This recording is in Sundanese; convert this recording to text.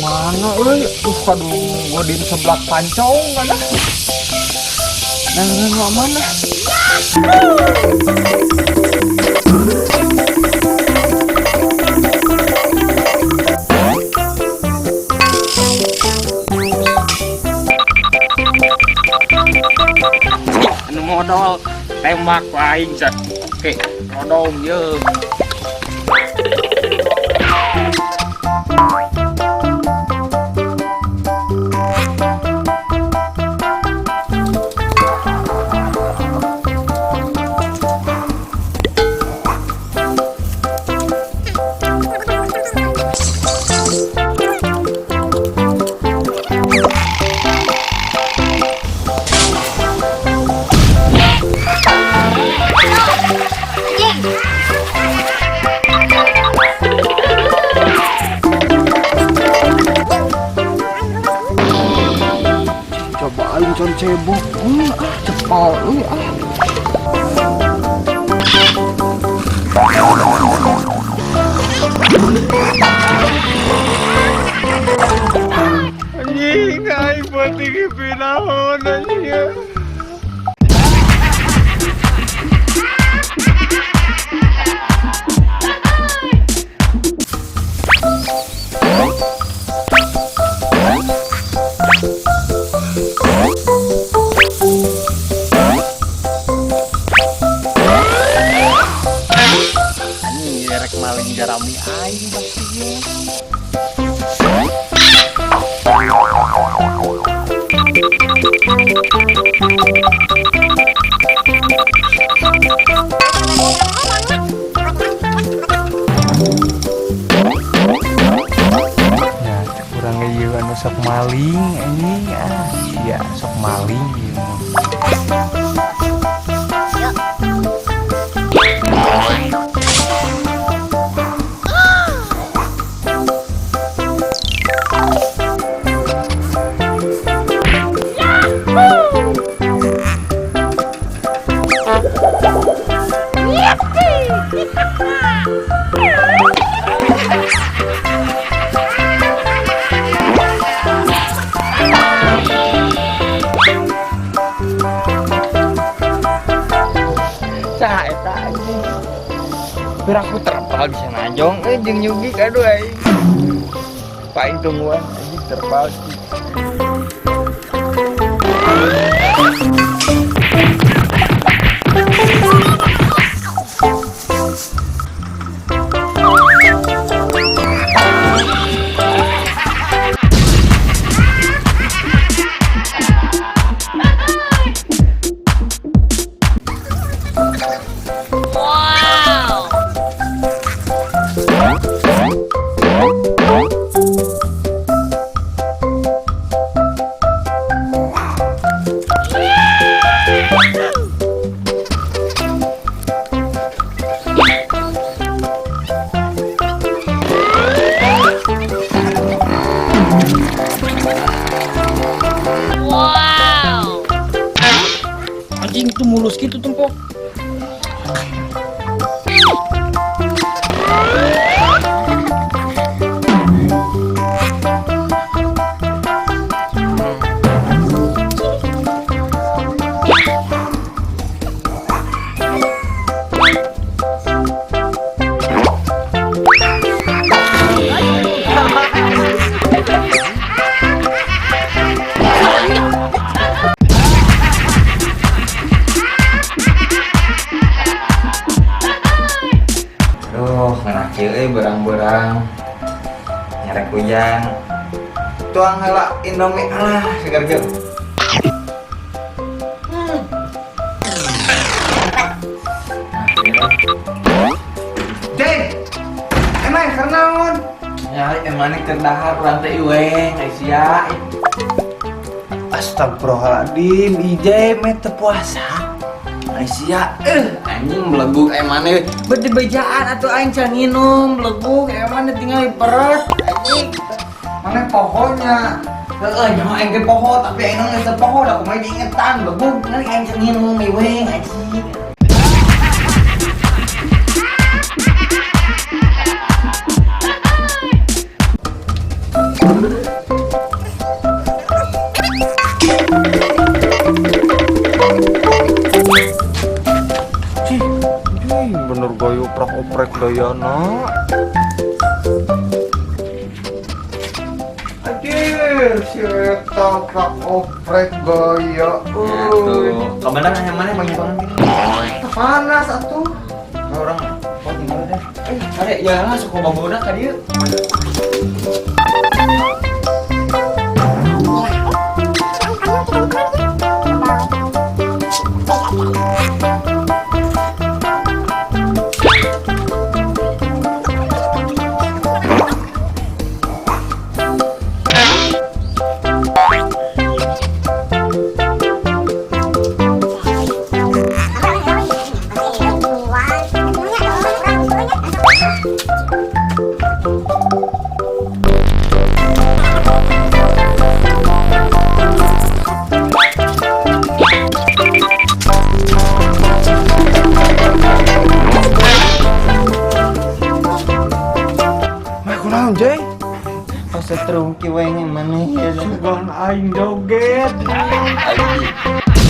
Mana euy? Duh, aduh, godin seblak pancong ada. Nah, nah, mana? Anu modal tembak aing sat. Oke, rodong ye. Coba aing con cebok. Ah, cepal euy ah. Anjing, aing penting pinaon anjing. Anjing rek maling jarami aing pasti ye. Ya, kurang ieu anu sok maling anjing ah, sia sok maling ieu mah. Saha eta anjing. Piraku terpal bisa najong euy jeung nyugik aduh aing. Paing tungguan anjing terpal. Wow. Anjing tuh mulus gitu tumpok. Duh, ngeunah kieu euy berang-berang. Nyarek hujan. Tuang heula Indomie alah segar kieu. Deng. Emang keur naon? Ya, emang keur dahar urang teh iweng, ai sia. Astagfirullahaladzim, ije meh teu puasa. Ai sia, anjing beleguk emane. Beuti bejaan atuh aing can nginum, beleguk emane tinggal di perut anjing. Mana pohonya? Heeh, nyaho aing ge poho, tapi aing geus teu poho da kumaha diingetan beleguk ngan aing can nginum iweng anjing. Oprak-oprek gayana. Anjir, si eta oprak-oprek gaya. Euy. Tuh, kebenaran yang mana bang banget gini. Panas atuh. Orang, oh tinggal deh. Eh, ada ya lah suka bawa ka dieu. Mah kunaon, Jeng? Pas setrum ki we mana ya. Sugan aing joget. Anjing.